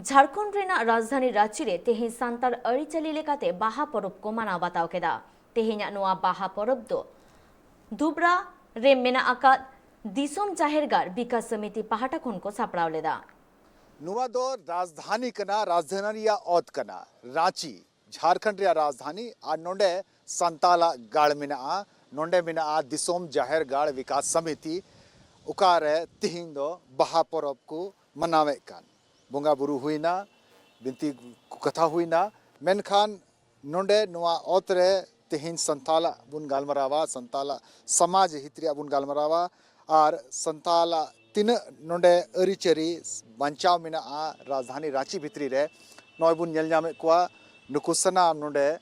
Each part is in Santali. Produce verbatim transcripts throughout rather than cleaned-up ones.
ᱡᱷᱟᱲᱠᱷᱚᱸᱰ ᱨᱮᱱᱟᱜ ᱨᱟᱡᱽᱫᱷᱟᱱᱤ ᱨᱟᱸᱪᱤ ᱨᱮ ᱛᱮᱦᱮᱧ ᱥᱟᱱᱛᱟᱲ ᱟᱹᱨᱤᱪᱟᱹᱞᱤ ᱞᱮᱠᱟᱛᱮ ᱵᱟᱦᱟ ᱯᱚᱨᱚᱵᱽ ᱠᱚ ᱢᱟᱱᱟᱣ ᱵᱟᱛᱟᱣ ᱠᱮᱫᱟ᱾ ᱛᱮᱦᱮᱧᱟᱜ ᱱᱚᱣᱟ ᱵᱟᱦᱟ ᱯᱚᱨᱚᱵᱽ ᱫᱚ ᱫᱩᱵᱽᱨᱟ ᱨᱮ ᱢᱮᱱᱟᱜ ᱟᱠᱟᱫ ᱫᱤᱥᱚᱢ ᱡᱟᱦᱮᱨ ᱜᱟᱲ ᱵᱤᱠᱟᱥ ᱥᱚᱢᱤᱛᱤ ᱯᱟᱦᱴᱟ ᱠᱷᱚᱱ ᱠᱚ ᱥᱟᱯᱲᱟᱣ ᱞᱮᱫᱟ᱾ ᱱᱚᱣᱟ ᱫᱚ ᱨᱟᱡᱽᱫᱷᱟᱱᱤ ᱠᱟᱱᱟ, ᱨᱟᱡᱽᱫᱷᱟᱱᱤ ᱨᱮᱭᱟᱜ ᱚᱛ ᱠᱟᱱᱟ, ᱨᱟᱸᱪᱤ, ᱡᱷᱟᱲᱠᱷᱚᱸᱰ ᱨᱮᱭᱟᱜ ᱨᱟᱡᱽᱫᱷᱟᱱᱤ᱾ ᱟᱨ ᱱᱚᱰᱮ ᱥᱟᱱᱛᱟᱞᱟᱜ ᱜᱟᱲ ᱢᱮᱱᱟᱜᱼᱟ, ᱱᱚᱰᱮ ᱢᱮᱱᱟᱜᱼᱟ ᱫᱤᱥᱚᱢ ᱡᱟᱦᱮᱨ ᱜᱟᱲ ᱵᱤᱠᱟᱥ ᱥᱚᱢᱤᱛᱤ, ᱚᱠᱟᱨᱮ ᱛᱤᱦᱤᱧ ᱫᱚ ᱵᱟᱦᱟ ᱯᱚᱨᱚᱵᱽ ᱠᱚ ᱢᱟᱱᱟᱣᱮᱫ ᱠᱟᱱ᱾ ᱵᱚᱸᱜᱟ ᱵᱩᱨᱩ ᱦᱩᱭᱱᱟ, ᱵᱤᱱᱛᱤ ᱠᱟᱛᱷᱟ ᱦᱩᱭᱱᱟ, ᱢᱮᱱᱠᱷᱟᱱ ᱱᱚᱰᱮ ᱱᱚᱣᱟ ᱚᱛ ᱨᱮ ᱛᱮᱦᱮᱧ ᱥᱟᱱᱛᱟᱞᱟᱜ ᱵᱚᱱ ᱜᱟᱞᱢᱟᱨᱟᱣᱟ, ᱥᱟᱱᱛᱟᱞᱟᱜ ᱥᱚᱢᱟᱡᱽ ᱦᱤᱛ ᱨᱮᱭᱟᱜ ᱵᱚᱱ ᱜᱟᱞᱢᱟᱨᱟᱣᱟ᱾ ᱟᱨ ᱥᱟᱱᱛᱟᱞᱟᱜ ᱛᱤᱱᱟᱹᱜ ᱱᱚᱰᱮ ᱟᱹᱨᱤᱪᱟᱹᱞᱤ ᱵᱟᱧᱪᱟᱣ ᱢᱮᱱᱟᱜᱼᱟ ᱨᱟᱡᱽᱫᱷᱟᱱᱤ ᱨᱟᱸᱪᱤ ᱵᱷᱤᱛᱨᱤ ᱨᱮ, ᱱᱚᱜᱼᱚᱭ ᱵᱚᱱ ᱧᱮᱞ ᱧᱟᱢᱮᱫ ᱠᱚᱣᱟ᱾ ᱱᱩᱠᱩ ᱥᱟᱱᱟᱢ ᱱᱚᱰᱮ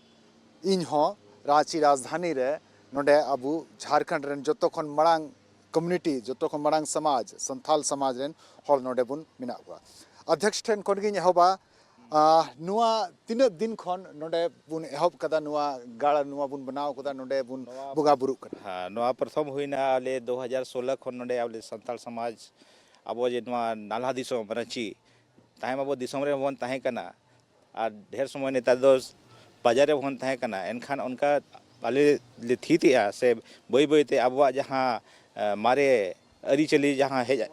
ᱤᱧ ᱦᱚᱸ ᱨᱟᱸᱪᱤ ᱨᱟᱡᱽᱫᱷᱟᱱᱤ ᱨᱮ ᱱᱚᱰᱮ ᱟᱵᱚ ᱡᱷᱟᱲᱠᱷᱚᱸᱰ ᱨᱮᱱ ᱡᱚᱛᱚ ᱠᱷᱚᱱ ᱢᱟᱲᱟᱝ ᱠᱚᱢᱤᱭᱩᱱᱤᱴᱤ, ᱡᱚᱛᱚ ᱠᱷᱚᱱ ᱢᱟᱲᱟᱝ ᱥᱚᱢᱟᱡᱽ, ᱥᱟᱱᱛᱟᱞ ᱥᱚᱢᱟᱡᱽ ᱨᱮᱱ ᱦᱚᱲ ᱱᱚᱰᱮ ᱵᱚᱱ ᱢᱮᱱᱟᱜ ᱠᱚᱣᱟ᱾ ᱟᱫᱷᱭᱚᱠᱥ ᱴᱷᱮᱱ ᱠᱷᱚᱱ ᱜᱤᱧ ᱮᱦᱚᱵᱟ᱾ ᱟᱨ ᱱᱚᱣᱟ ᱛᱤᱱᱟᱹᱜ ᱫᱤᱱ ᱠᱷᱚᱱ ᱱᱚᱰᱮ ᱵᱚᱱ ᱮᱦᱚᱵ ᱠᱟᱫᱟ, ᱱᱚᱣᱟ ᱜᱟᱲ ᱱᱚᱣᱟ ᱵᱚᱱ ᱵᱮᱱᱟᱣ ᱠᱟᱫᱟ, ᱱᱚᱰᱮ ᱵᱚᱱ ᱱᱚᱣᱟ ᱵᱚᱸᱜᱟ ᱵᱩᱨᱩᱜ ᱠᱟᱱᱟ? ᱦᱮᱸ, ᱱᱚᱣᱟ ᱯᱨᱚᱛᱷᱚᱢ ᱦᱩᱭᱱᱟ ᱟᱞᱮ ᱫᱩ ᱦᱟᱡᱟᱨ ᱥᱳᱞᱞᱳ ᱠᱷᱚᱱ ᱱᱚᱰᱮ ᱟᱞᱮ ᱥᱟᱱᱛᱟᱲ ᱥᱚᱢᱟᱡᱽ, ᱟᱵᱚ ᱡᱮ ᱱᱚᱣᱟ ᱱᱟᱞᱦᱟ ᱫᱤᱥᱚᱢ ᱨᱟᱺᱪᱤ, ᱛᱟᱦᱮᱸ ᱢᱟᱵᱚ ᱫᱤᱥᱚᱢ ᱨᱮ ᱵᱚᱱ ᱛᱟᱦᱮᱸ ᱠᱟᱱᱟ, ᱟᱨ ᱰᱷᱮᱨ ᱥᱚᱢᱚᱭ ᱱᱮᱛᱟᱨ ᱫᱚ ᱵᱟᱡᱟᱨ ᱨᱮᱵᱚᱱ ᱛᱟᱦᱮᱸ ᱠᱟᱱᱟ, ᱮᱱᱠᱷᱟᱱ ᱚᱱᱠᱟ ᱟᱞᱮ ᱞᱮ ᱛᱷᱤᱛ ᱮᱜᱼᱟ ᱥᱮ ᱵᱟᱹᱭ ᱵᱟᱹᱭᱛᱮ ᱟᱵᱚᱣᱟᱜ ᱡᱟᱦᱟᱸ, ᱮ, ᱢᱟᱨᱮ ᱟᱹᱨᱤᱪᱟᱹᱞᱤ ᱡᱟᱦᱟᱸ ᱦᱮᱡ,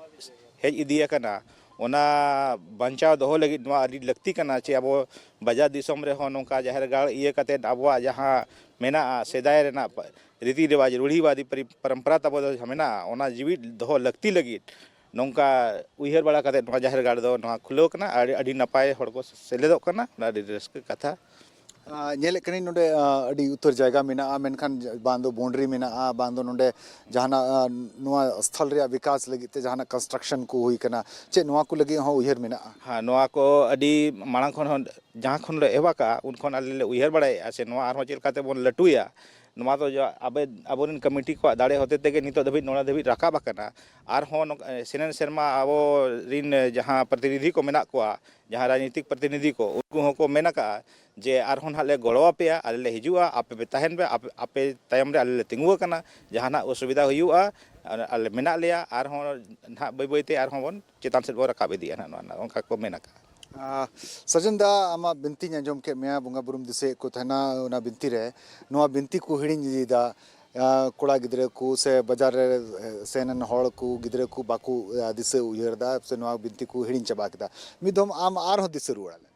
ᱦᱮᱡ ᱤᱫᱤ ᱟᱠᱟᱱᱟ, ᱚᱱᱟ ᱵᱟᱧᱪᱟᱣ ᱫᱚᱦᱚ ᱞᱟᱹᱜᱤᱫ ᱱᱚᱣᱟ ᱟᱹᱰᱤ ᱞᱟᱹᱠᱛᱤ ᱠᱟᱱᱟ᱾ ᱪᱮ ᱟᱵᱚ ᱵᱟᱡᱟᱨ ᱫᱤᱥᱚᱢ ᱨᱮᱦᱚᱸ ᱱᱚᱝᱠᱟ ᱡᱟᱦᱮᱨ ᱜᱟᱲ ᱤᱭᱟᱹ ᱠᱟᱛᱮᱫ ᱟᱵᱚᱣᱟᱜ ᱡᱟᱦᱟᱸ ᱢᱮᱱᱟᱜᱼᱟ, ᱥᱮᱫᱟᱭ ᱨᱮᱱᱟᱜ ᱯ-, ᱨᱤᱛᱤ ᱨᱮᱣᱟᱡᱽ, ᱨᱩᱲᱦᱤᱣᱟᱫᱤ ᱯᱚᱨᱤ-, ᱯᱚᱨᱚᱢᱯᱚᱨᱟ ᱛᱟᱵᱚ ᱫᱚ ᱡᱟᱦᱟᱸ ᱢᱮᱱᱟᱜᱼᱟ, ᱚᱱᱟ ᱡᱤᱣᱤᱫ ᱫᱚᱦᱚ ᱞᱟᱹᱠᱛᱤ ᱞᱟᱹᱜᱤᱫ ᱱᱚᱝᱠᱟ ᱩᱭᱦᱟᱹᱨ ᱵᱟᱲᱟ ᱠᱟᱛᱮᱫ ᱱᱚᱣᱟ ᱡᱟᱦᱮᱨ ᱜᱟᱲ ᱫᱚ ᱱᱚᱣᱟ ᱠᱷᱩᱞᱟᱹᱣ ᱠᱟᱱᱟ᱾ ᱟᱹᱰᱤ, ᱟᱹᱰᱤ ᱱᱟᱯᱟᱭ ᱦᱚᱲ ᱠᱚ ᱥᱮᱞᱮᱫᱚᱜ ᱠᱟᱱᱟ, ᱚᱱᱟ ᱟᱹᱰᱤ ᱨᱟᱹᱥᱠᱟᱹ ᱠᱟᱛᱷᱟ᱾ ᱟᱸ, ᱧᱮᱞᱮᱫ ᱠᱟᱹᱱᱟᱹᱧ ᱱᱚᱰᱮ, ᱟᱸ, ᱟᱹᱰᱤ ᱩᱛᱟᱹᱨ ᱡᱟᱭᱜᱟ ᱢᱮᱱᱟᱜᱼᱟ, ᱢᱮᱱᱠᱷᱟᱱ ᱵᱟᱝ ᱫᱚ ᱵᱟᱣᱩᱱᱰᱟᱨᱤ ᱢᱮᱱᱟᱜᱼᱟ, ᱵᱟᱝ ᱫᱚ ᱱᱚᱰᱮ ᱡᱟᱦᱟᱱᱟᱜ, ᱟᱸ, ᱱᱚᱣᱟ ᱥᱛᱷᱚᱞ ᱨᱮᱭᱟᱜ ᱵᱤᱠᱟᱥ ᱞᱟᱹᱜᱤᱫ ᱛᱮ ᱡᱟᱦᱟᱱᱟᱜ ᱠᱚᱱᱥᱴᱨᱟᱠᱥᱚᱱ ᱠᱚ ᱦᱩᱭ ᱠᱟᱱᱟ, ᱪᱮᱫ ᱱᱚᱣᱟ ᱠᱚ ᱞᱟᱹᱜᱤᱫ ᱦᱚᱸ ᱩᱭᱦᱟᱹᱨ ᱢᱮᱱᱟᱜᱼᱟ? ᱦᱮᱸ, ᱱᱚᱣᱟ ᱠᱚ ᱟᱹᱰᱤ ᱢᱟᱲᱟᱝ ᱠᱷᱚᱱ ᱦᱚᱸ, ᱡᱟᱦᱟᱸ ᱠᱷᱚᱱ ᱞᱮ ᱮᱦᱚᱵ ᱟᱠᱟᱫᱼᱟ, ᱩᱱ ᱠᱷᱚᱱ ᱟᱞᱮ ᱞᱮ ᱩᱭᱦᱟᱹᱨ ᱵᱟᱲᱟᱭᱮᱫᱼᱟ ᱥᱮ ᱱᱚᱣᱟ ᱟᱨᱦᱚᱸ ᱪᱮᱫ ᱞᱮᱠᱟᱛᱮ ᱵᱚᱱ ᱞᱟᱹᱴᱩᱭᱟ᱾ ᱱᱚᱣᱟ ᱫᱚ ᱡᱚ-, ᱟᱵᱮ-, ᱟᱵᱚᱨᱮᱱ ᱠᱚᱢᱤᱴᱤ ᱠᱚᱣᱟᱜ ᱫᱟᱲᱮ ᱦᱚᱛᱮ ᱛᱮᱜᱮ ᱱᱤᱛᱚᱜ ᱫᱷᱟᱹᱵᱤᱡ ᱱᱚᱰᱮ ᱫᱷᱟᱹᱵᱤᱡ ᱨᱟᱠᱟᱵ ᱟᱠᱟᱱᱟ᱾ ᱟᱨᱦᱚᱸ ᱱᱚᱝᱠᱟ, ᱮ, ᱥᱮᱱᱮᱱ ᱥᱮᱨᱢᱟ ᱟᱵᱚᱨᱮᱱ ᱡᱟᱦᱟᱸ ᱯᱨᱚᱛᱤᱱᱤᱫᱷᱤ ᱠᱚ ᱢᱮᱱᱟᱜ ᱠᱚᱣᱟ, ᱡᱟᱦᱟᱸ ᱨᱟᱡᱽᱱᱤᱛᱤᱠ ᱯᱨᱚᱛᱤᱱᱤᱫᱷᱤ ᱠᱚ, ᱩᱱᱠᱩ ᱦᱚᱸᱠᱚ ᱢᱮᱱ ᱟᱠᱟᱫᱼᱟ ᱡᱮ ᱟᱨᱦᱚᱸ ᱱᱟᱦᱟᱜ ᱞᱮ ᱜᱚᱲᱚ ᱟᱯᱮᱭᱟ, ᱟᱞᱮ ᱞᱮ ᱦᱤᱡᱩᱜᱼᱟ, ᱟᱯᱮ ᱯᱮ ᱛᱟᱦᱮᱱ ᱯᱮ, ᱟᱯᱮ, ᱟᱯᱮ ᱛᱟᱭᱚᱢ ᱨᱮ ᱟᱞᱮ ᱞᱮ ᱛᱤᱸᱜᱩ ᱟᱠᱟᱱᱟ, ᱡᱟᱦᱟᱱᱟᱜ ᱚᱥᱩᱵᱤᱫᱷᱟ ᱦᱩᱭᱩᱜᱼᱟ, ᱟᱞᱮ ᱢᱮᱱᱟᱜ ᱞᱮᱭᱟ, ᱟᱨᱦᱚᱸ ᱱᱟᱦᱟᱜ ᱵᱟᱹᱭ ᱵᱟᱹᱭ ᱛᱮ ᱟᱨᱦᱚᱸ ᱵᱚᱱ ᱪᱮᱛᱟᱱ ᱥᱮᱫ ᱵᱚᱱ ᱨᱟᱠᱟᱵ ᱤᱫᱤᱜᱼᱟ ᱱᱟᱦᱟᱜ, ᱱᱚᱣᱟ ᱨᱮᱱᱟᱜ ᱚᱱᱠᱟ ᱠᱚ ᱢᱮᱱ ᱟᱠᱟᱫᱼᱟ᱾ ᱟᱨ ᱥᱟᱡᱮᱱ ᱫᱟ, ᱟᱢᱟᱜ ᱵᱤᱱᱛᱤᱧ ᱟᱸᱡᱚᱢ ᱠᱮᱫ ᱢᱮᱭᱟ, ᱵᱚᱸᱜᱟ ᱵᱩᱨᱩᱢ ᱫᱤᱥᱟᱹᱭᱮᱫ ᱠᱚ ᱛᱟᱦᱮᱱᱟ, ᱚᱱᱟ ᱵᱤᱱᱛᱤ ᱨᱮ ᱱᱚᱣᱟ ᱵᱤᱱᱛᱤ ᱠᱚ ᱦᱤᱲᱤᱧ ᱤᱫᱤᱭᱮᱫᱟ᱾ ᱟᱨ ᱠᱚᱲᱟ ᱜᱤᱫᱽᱨᱟᱹ ᱠᱚ ᱥᱮ ᱵᱟᱡᱟᱨ ᱨᱮ ᱥᱮᱱ ᱮᱱ ᱦᱚᱲ ᱠᱚ, ᱜᱤᱫᱽᱨᱟᱹ ᱠᱚ ᱵᱟᱠᱚ, ᱟᱨ, ᱫᱤᱥᱟᱹ ᱩᱭᱦᱟᱹᱨ ᱮᱫᱟ ᱥᱮ ᱱᱚᱣᱟ ᱵᱤᱱᱛᱤ ᱠᱚ ᱦᱤᱲᱤᱧ ᱪᱟᱵᱟ ᱠᱮᱫᱟ᱾ ᱢᱤᱫ ᱫᱷᱚᱢ ᱟᱢ ᱟᱨᱦᱚᱸ ᱫᱤᱥᱟᱹ ᱨᱩᱣᱟᱹᱲ ᱟᱞᱮ᱾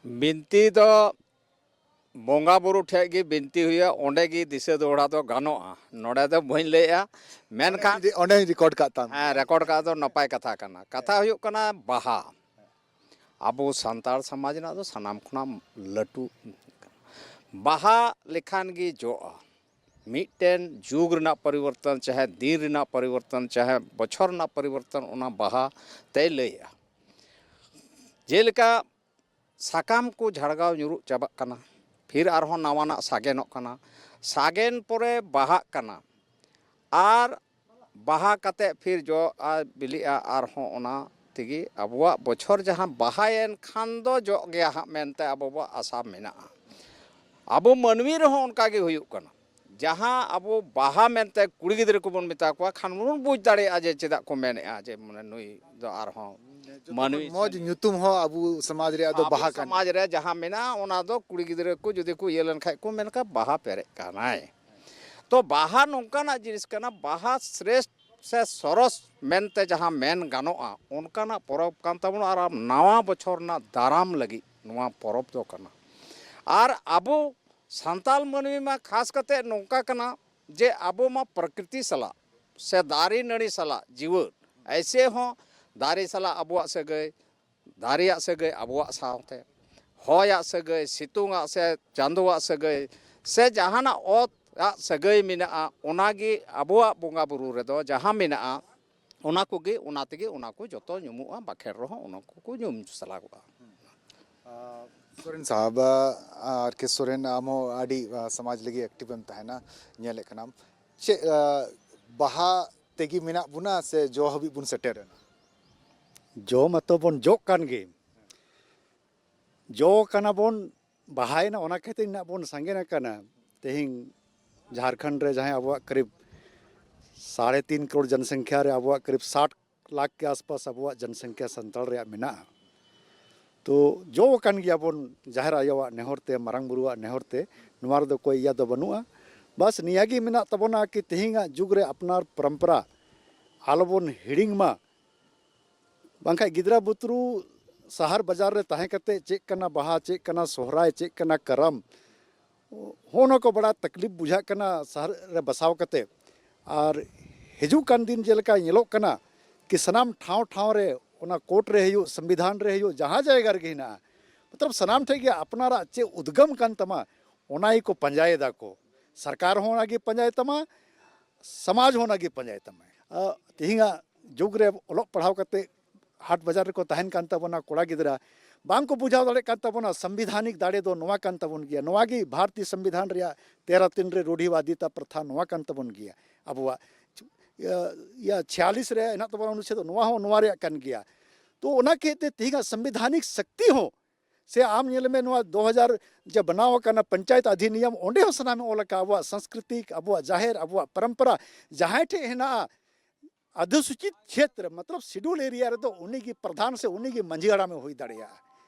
ᱵᱤᱱᱛᱤ ᱫᱚ ᱵᱚᱸᱜᱟ ᱵᱩᱨᱩ ᱴᱷᱮᱡ ᱜᱮ ᱵᱤᱱᱛᱤ ᱦᱩᱭᱩᱜᱼᱟ, ᱚᱸᱰᱮ ᱜᱮ ᱫᱤᱥᱟᱹ ᱫᱚᱦᱲᱟ ᱫᱚ ᱜᱟᱱᱚᱜᱼᱟ᱾ ᱱᱚᱰᱮ ᱫᱚ ᱵᱟᱹᱧ ᱞᱟᱹᱭᱮᱜᱼᱟ, ᱢᱮᱱᱠᱷᱟᱱ ᱚᱸᱰᱮᱧ ᱨᱮᱠᱚᱨᱰ ᱠᱟᱜ ᱛᱟᱢ᱾ ᱦᱮᱸ, ᱨᱮᱠᱚᱨᱰ ᱠᱟᱜ ᱫᱚ ᱱᱟᱯᱟᱭ ᱠᱟᱛᱷᱟ ᱠᱟᱱᱟ᱾ ᱠᱟᱛᱷᱟ ᱦᱩᱭᱩᱜ ᱠᱟᱱᱟ ᱵᱟᱦᱟ᱾ ᱟᱵᱚ ᱥᱟᱱᱛᱟᱲ ᱥᱚᱢᱟᱡᱽ ᱨᱮᱱᱟᱜ ᱫᱚ ᱥᱟᱱᱟᱢ ᱠᱷᱚᱱᱟᱜ ᱞᱟᱹᱴᱩ ᱵᱟᱦᱟ ᱞᱮᱠᱷᱟᱱ ᱜᱮ ᱡᱚᱜᱼᱟ᱾ ᱢᱤᱫᱴᱮᱱ ᱡᱩᱜᱽ ᱨᱮᱱᱟᱜ ᱯᱚᱨᱤᱵᱚᱨᱛᱚᱱ, ᱪᱟᱦᱮ ᱫᱤᱱ ᱨᱮᱱᱟᱜ ᱯᱚᱨᱤᱵᱚᱨᱛᱚᱱ, ᱪᱟᱦᱮ ᱵᱚᱪᱷᱚᱨ ᱨᱮᱱᱟᱜ ᱯᱚᱨᱤᱵᱚᱨᱛᱚᱱ, ᱚᱱᱟ ᱵᱟᱦᱟ ᱛᱮᱭ ᱞᱟᱹᱭᱮᱜᱼᱟ᱾ ᱡᱮᱞᱮᱠᱟ ᱥᱟᱠᱟᱢ ᱠᱚ ᱡᱷᱟᱲᱜᱟᱣ ᱧᱩᱨᱩᱜ ᱪᱟᱵᱟᱜ ᱠᱟᱱᱟ, ᱯᱷᱤᱨ ᱟᱨᱦᱚᱸ ᱱᱟᱣᱟᱱᱟᱜ ᱥᱟᱜᱮᱱᱚᱜ ᱠᱟᱱᱟ, ᱥᱟᱜᱮᱱ ᱯᱚᱨᱮ ᱵᱟᱦᱟᱜ ᱠᱟᱱᱟ, ᱟᱨ ᱵᱟᱦᱟ ᱠᱟᱛᱮ ᱯᱷᱤᱨ ᱡᱚᱜᱼᱟ, ᱵᱤᱞᱤᱜᱼᱟ, ᱟᱨᱦᱚᱸ ᱚᱱᱟ ᱛᱮᱜᱮ ᱟᱵᱚᱣᱟᱜ ᱵᱚᱪᱷᱚᱨ ᱡᱟᱦᱟᱸ ᱵᱟᱦᱟᱭᱮᱱ ᱠᱷᱟᱱ ᱫᱚ ᱡᱚᱜ ᱜᱮᱭᱟ ᱦᱟᱸᱜ ᱢᱮᱱᱛᱮ ᱟᱵᱚᱣᱟᱜ ᱟᱥᱟ ᱢᱮᱱᱟᱜᱼᱟ᱾ ᱟᱵᱚ ᱢᱟᱹᱱᱢᱤ ᱨᱮᱦᱚᱸ ᱚᱱᱠᱟ ᱜᱮ ᱦᱩᱭᱩᱜ ᱠᱟᱱᱟ᱾ ᱡᱟᱦᱟᱸ ᱟᱵᱚ ᱵᱟᱦᱟ ᱢᱮᱱᱛᱮ ᱠᱩᱲᱤ ᱜᱤᱫᱽᱨᱟᱹ ᱠᱚᱵᱚᱱ ᱢᱮᱛᱟ ᱠᱚᱣᱟ, ᱠᱷᱟᱱ ᱵᱚᱱ ᱵᱩᱡᱽ ᱫᱟᱲᱮᱭᱟᱜᱼᱟ ᱡᱮ ᱪᱮᱫᱟᱜ ᱠᱚ ᱢᱮᱱᱮᱜᱼᱟ ᱡᱮ ᱢᱟᱱᱮ ᱱᱩᱭ ᱫᱚ ᱟᱨᱦᱚᱸ ᱡᱚᱛᱚ ᱢᱟᱹᱱᱢᱤ ᱠᱷᱚᱱ ᱢᱚᱡᱽ ᱥᱮ ᱧᱩᱛᱩᱢ ᱦᱚᱸ ᱟᱵᱚ ᱥᱚᱢᱟᱡᱽ ᱨᱮᱭᱟᱜ ᱫᱚ ᱟᱵᱚ ᱵᱟᱦᱟ ᱠᱟᱱᱟ᱾ ᱥᱚᱢᱟᱡᱽ ᱨᱮ ᱡᱟᱦᱟᱸ ᱢᱮᱱᱟᱜᱼᱟ, ᱚᱱᱟ ᱫᱚ ᱠᱩᱲᱤ ᱜᱤᱫᱽᱨᱟᱹ ᱠᱚ ᱡᱩᱫᱤ ᱠᱚ ᱤᱭᱟᱹ ᱞᱮᱱᱠᱷᱟᱡ ᱠᱚ ᱢᱮᱱ ᱠᱷᱟᱱ ᱵᱟᱦᱟ ᱯᱮᱨᱮᱡ ᱠᱟᱱᱟᱭ᱾ ᱛᱚ ᱵᱟᱦᱟ ᱱᱚᱝᱠᱟᱱᱟᱜ ᱡᱤᱱᱤᱥ ᱠᱟᱱᱟ, ᱵᱟᱦᱟ ᱥᱨᱮᱥᱴ ᱥᱮ ᱥᱚᱨᱚᱥ ᱢᱮᱱᱛᱮ ᱡᱟᱦᱟᱸ ᱢᱮᱱ ᱜᱟᱱᱚᱜᱼᱟ, ᱚᱱᱠᱟᱱᱟᱜ ᱯᱚᱨᱚᱵᱽ ᱠᱟᱱ ᱛᱟᱵᱚᱱᱟ᱾ ᱟᱨ ᱟᱢ ᱱᱟᱣᱟ ᱵᱚᱪᱷᱚᱨ ᱨᱮᱱᱟᱜ ᱫᱟᱨᱟᱢ ᱞᱟᱹᱜᱤᱫ ᱱᱚᱣᱟ ᱯᱚᱨᱚᱵᱽ ᱫᱚ ᱠᱟᱱᱟ᱾ ᱟᱨ ᱟᱵᱚ ᱥᱟᱱᱛᱟᱞ ᱢᱟᱹᱱᱢᱤ ᱢᱟ ᱠᱷᱟᱥ ᱠᱟᱛᱮ ᱱᱚᱝᱠᱟ ᱠᱟᱱᱟ ᱡᱮ ᱟᱵᱚ ᱢᱟ ᱯᱨᱚᱠᱨᱤᱛᱤ ᱥᱟᱞᱟᱜ ᱥᱮ ᱫᱟᱨᱮ ᱱᱟᱹᱲᱤ ᱥᱟᱞᱟᱜ ᱡᱤᱣᱮᱫ, ᱮᱭᱥᱮ ᱦᱚᱸ ᱫᱟᱨᱮ ᱥᱟᱞᱟᱜ ᱟᱵᱚᱣᱟᱜ ᱥᱟᱹᱜᱟᱹᱭ, ᱫᱟᱨᱮᱭᱟᱜ ᱥᱟᱹᱜᱟᱹᱭ ᱟᱵᱚᱣᱟᱜ ᱥᱟᱶᱛᱮ, ᱦᱚᱭᱟᱜ ᱥᱟᱹᱜᱟᱹᱭ, ᱥᱤᱛᱩᱝᱟᱜ ᱥᱮ ᱪᱟᱸᱫᱳᱣᱟᱜ ᱥᱟᱹᱜᱟᱹᱭ, ᱥᱮ ᱡᱟᱦᱟᱱᱟᱜ ᱚᱛ ᱟᱜ ᱥᱟᱹᱜᱟᱹᱭ ᱢᱮᱱᱟᱜᱼᱟ, ᱚᱱᱟᱜᱮ ᱟᱵᱚᱣᱟᱜ ᱵᱚᱸᱜᱟ ᱵᱩᱨᱩ ᱨᱮᱫᱚ ᱡᱟᱦᱟᱸ ᱢᱮᱱᱟᱜᱼᱟ, ᱚᱱᱟ ᱠᱚᱜᱮ, ᱚᱱᱟ ᱛᱮᱜᱮ ᱚᱱᱟ ᱠᱚ ᱡᱚᱛᱚ ᱧᱩᱢᱩᱜᱼᱟ, ᱵᱟᱠᱷᱮᱲ ᱨᱮᱦᱚᱸ ᱚᱱᱟ ᱠᱚᱠᱚ ᱧᱩᱢ ᱥᱟᱞᱟᱜᱚᱜᱼᱟ᱾ ᱟᱨ ᱥᱚᱨᱮᱱ ᱥᱟᱦᱟᱵ, ᱟᱨ ᱠᱮ ᱥᱚᱨᱮᱱ, ᱟᱢ ᱦᱚᱸ ᱟᱹᱰᱤ, ᱟ, ᱥᱚᱢᱟᱡᱽ ᱞᱟᱹᱜᱤᱫ ᱮᱠᱴᱤᱵᱷ ᱮᱢ ᱛᱟᱦᱮᱱᱟ, ᱧᱮᱞᱮᱫ ᱠᱟᱱᱟᱢ᱾ ᱪᱮᱫ, ᱟ, ᱵᱟᱦᱟ ᱛᱮᱜᱮ ᱢᱮᱱᱟᱜ ᱵᱚᱱᱟ ᱥᱮ ᱡᱚ ᱦᱟᱹᱵᱤᱡ ᱵᱚᱱ ᱥᱮᱴᱮᱨ ᱮᱱᱟ? ᱡᱚ ᱢᱟᱛᱚ ᱵᱚᱱ ᱡᱚᱜ ᱠᱟᱱ ᱜᱮ, ᱡᱚ ᱠᱟᱱᱟ ᱵᱚᱱ, ᱵᱟᱦᱟᱭᱮᱱᱟ, ᱚᱱᱟ ᱠᱷᱟᱹᱛᱤᱨ ᱱᱟᱜ ᱵᱚᱱ ᱥᱟᱸᱜᱮ ᱟᱠᱟᱱᱟ᱾ ᱛᱮᱦᱮᱧ ᱡᱷᱟᱲᱠᱷᱚᱸᱰ ᱨᱮ ᱡᱟᱦᱟᱸᱭ ᱟᱵᱚᱣᱟᱜ ᱠᱟᱹᱨᱤᱵ ᱥᱟᱲᱮ ᱛᱤᱱ ᱠᱨᱳᱲ ᱡᱚᱱᱥᱚᱝᱠᱷᱟ ᱨᱮ ᱟᱵᱚᱣᱟᱜ ᱠᱟᱹᱨᱤᱵ ᱥᱟᱴ ᱞᱟᱠᱷ ᱠᱮ ᱟᱥᱯᱟᱥ ᱟᱵᱚᱣᱟᱜ ᱡᱚᱱᱥᱚᱝᱠᱷᱟ ᱥᱟᱱᱛᱟᱲ ᱨᱮᱭᱟᱜ ᱢᱮᱱᱟᱜᱼᱟ᱾ ᱛᱚ ᱡᱚ ᱟᱠᱟᱱ ᱜᱮᱭᱟᱵᱚᱱ ᱡᱟᱦᱮᱨ ᱟᱭᱳᱣᱟᱜ ᱱᱮᱦᱚᱨ ᱛᱮ, ᱢᱟᱨᱟᱝ ᱵᱩᱨᱩᱣᱟᱜ ᱱᱮᱦᱚᱨ ᱛᱮ, ᱱᱚᱣᱟ ᱨᱮᱫᱚ ᱠᱚᱭ ᱤᱭᱟᱹ ᱫᱚ ᱵᱟᱹᱱᱩᱜᱼᱟ᱾ ᱵᱟᱥ ᱱᱤᱭᱟᱹ ᱜᱮ ᱢᱮᱱᱟᱜ ᱛᱟᱵᱚᱱᱟ ᱠᱤ ᱛᱮᱦᱮᱧᱟᱜ ᱡᱩᱜᱽ ᱨᱮ ᱟᱯᱱᱟᱨ ᱯᱚᱨᱚᱢᱯᱚᱨᱟ ᱟᱞᱚᱵᱚᱱ ᱦᱤᱲᱤᱧ ᱢᱟ, ᱵᱟᱝᱠᱷᱟᱡ ᱜᱤᱫᱽᱨᱟᱹ ᱵᱩᱛᱨᱩ ᱥᱟᱦᱟᱨ ᱵᱟᱡᱟᱨ ᱨᱮ ᱛᱟᱦᱮᱸ ᱠᱟᱛᱮ ᱪᱮᱫ ᱠᱟᱱᱟ ᱵᱟᱦᱟ, ᱪᱮᱫ ᱠᱟᱱᱟ ᱥᱚᱦᱨᱟᱭ, ᱪᱮᱫ ᱠᱟᱱᱟ ᱠᱟᱨᱟᱢ, ᱦᱚᱸ ᱱᱚᱣᱟ ᱠᱚ ᱵᱟᱲᱟ ᱛᱟᱠᱞᱤᱯ ᱵᱩᱡᱷᱟᱹᱜ ᱠᱟᱱᱟ ᱥᱟᱦᱟᱨ ᱨᱮ ᱵᱟᱥᱟᱣ ᱠᱟᱛᱮ᱾ ᱟᱨ ᱦᱤᱡᱩᱜ ᱠᱟᱱ ᱫᱤᱱ ᱡᱮᱞᱮᱠᱟ ᱧᱮᱞᱚᱜ ᱠᱟᱱᱟ ᱠᱤ ᱥᱟᱱᱟᱢ ᱴᱷᱟᱶ ᱴᱷᱟᱶ ᱨᱮ ᱚᱱᱟ ᱠᱳᱨᱴ ᱨᱮ ᱦᱩᱭᱩᱜ, ᱥᱚᱝᱵᱤᱫᱷᱟᱱ ᱨᱮ ᱦᱩᱭᱩᱜ, ᱡᱟᱦᱟᱸ ᱡᱟᱭᱜᱟ ᱨᱮᱜᱮ ᱦᱮᱱᱟᱜᱼᱟ, ᱢᱚᱛᱞᱚᱵ ᱥᱟᱱᱟᱢ ᱴᱷᱮᱱ ᱜᱮ ᱟᱯᱱᱟᱨᱟᱜ ᱪᱮᱫ ᱩᱫᱽᱜᱟᱹᱢ ᱠᱟᱱ ᱛᱟᱢᱟ ᱚᱱᱟ ᱜᱮᱠᱚ ᱯᱟᱸᱡᱟᱭᱮᱫᱟ ᱠᱚ᱾ ᱥᱚᱨᱠᱟᱨ ᱦᱚᱸ ᱚᱱᱟ ᱜᱮ ᱯᱟᱸᱡᱟᱭ ᱛᱟᱢᱟ, ᱥᱚᱢᱟᱡᱽ ᱦᱚᱸ ᱚᱱᱟ ᱜᱮ ᱯᱟᱸᱡᱟᱭ ᱛᱟᱢᱟ᱾ ᱟ, ᱛᱮᱦᱮᱧᱟᱜ ᱡᱩᱜᱽ ᱨᱮ ᱚᱞᱚᱜ ᱯᱟᱲᱦᱟᱣ ᱠᱟᱛᱮ ᱦᱟᱴ ᱵᱟᱡᱟᱨ ᱨᱮᱠᱚ ᱛᱟᱦᱮᱱ ᱠᱟᱱ ᱛᱟᱵᱚᱱᱟ ᱠᱚᱲᱟ ᱜᱤᱫᱽᱨᱟᱹ, ᱵᱟᱝ ᱠᱚ ᱵᱩᱡᱷᱟᱹᱣ ᱫᱟᱲᱮᱭᱟᱜ ᱠᱟᱱ ᱛᱟᱵᱚᱱᱟ ᱥᱚᱝᱵᱤᱫᱷᱟᱱᱤᱠ ᱫᱟᱲᱮ ᱫᱚ ᱱᱚᱣᱟ ᱠᱟᱱ ᱛᱟᱵᱚᱱ ᱜᱮᱭᱟ᱾ ᱱᱚᱣᱟ ᱜᱮ ᱵᱷᱟᱨᱚᱛᱤᱭᱚ ᱥᱚᱝᱵᱤᱫᱷᱟᱱ ᱨᱮᱭᱟᱜ ᱛᱮᱨᱚ ᱛᱤᱱ ᱨᱮ ᱨᱩᱰᱷᱤᱵᱟᱫᱤᱛᱟ ᱯᱨᱚᱛᱷᱟ ᱱᱚᱣᱟ ᱠᱟᱱ ᱛᱟᱵᱚᱱ ᱜᱮᱭᱟ᱾ ᱟᱵᱚᱣᱟᱜ ᱤᱭᱟᱹ, ᱤᱭᱟᱹ ᱪᱷᱤᱭᱟᱞᱤᱥ ᱨᱮ ᱦᱮᱱᱟᱜ ᱛᱟᱵᱚᱱᱟ ᱚᱱᱩᱪᱷᱮᱫ, ᱱᱚᱣᱟ ᱦᱚᱸ ᱱᱚᱣᱟ ᱨᱮᱭᱟᱜ ᱠᱟᱱ ᱜᱮᱭᱟ᱾ ᱛᱚ ᱚᱱᱟ ᱠᱷᱟᱹᱛᱤᱨ ᱛᱮ ᱛᱮᱦᱮᱧᱟᱜ ᱥᱚᱝᱵᱤᱫᱷᱟᱱᱤᱠ ᱥᱚᱠᱛᱤ ᱦᱚᱸ ᱥᱮ ᱟᱢ ᱧᱮᱞ ᱢᱮ, ᱱᱚᱣᱟ ᱫᱩ ᱦᱟᱡᱟᱨ ᱡᱮ ᱵᱮᱱᱟᱣ ᱟᱠᱟᱱᱟ ᱯᱚᱧᱪᱟᱭᱮᱛ ᱚᱫᱷᱤᱱᱤᱭᱚᱢ, ᱚᱸᱰᱮ ᱦᱚᱸ ᱥᱟᱱᱟᱢᱮ ᱚᱞ ᱟᱠᱟᱫ, ᱟᱵᱚᱣᱟᱜ ᱥᱚᱝᱥᱠᱨᱤᱛᱤ, ᱟᱵᱚᱣᱟᱜ ᱯᱚᱨᱚᱢᱯᱚᱨᱟ ᱡᱟᱦᱟᱸᱭ ᱴᱷᱮᱡ ᱦᱮᱱᱟᱜᱼᱟ, ᱚᱫᱷᱩᱥᱩᱪᱤᱛ ᱠᱷᱮᱛᱨᱚ, ᱢᱚᱛᱞᱚᱵ ᱥᱤᱰᱩᱞ ᱮᱨᱤᱭᱟ ᱨᱮᱫᱚ ᱩᱱᱤᱜᱮ ᱯᱨᱚᱫᱷᱟᱱ ᱥᱮ ᱩᱱᱤᱜᱮ ᱢᱟᱹᱡᱷᱤ ᱦᱟᱲᱟᱢᱮ ᱦᱩᱭ ᱫᱟᱲᱮᱭᱟᱜᱼᱟ᱾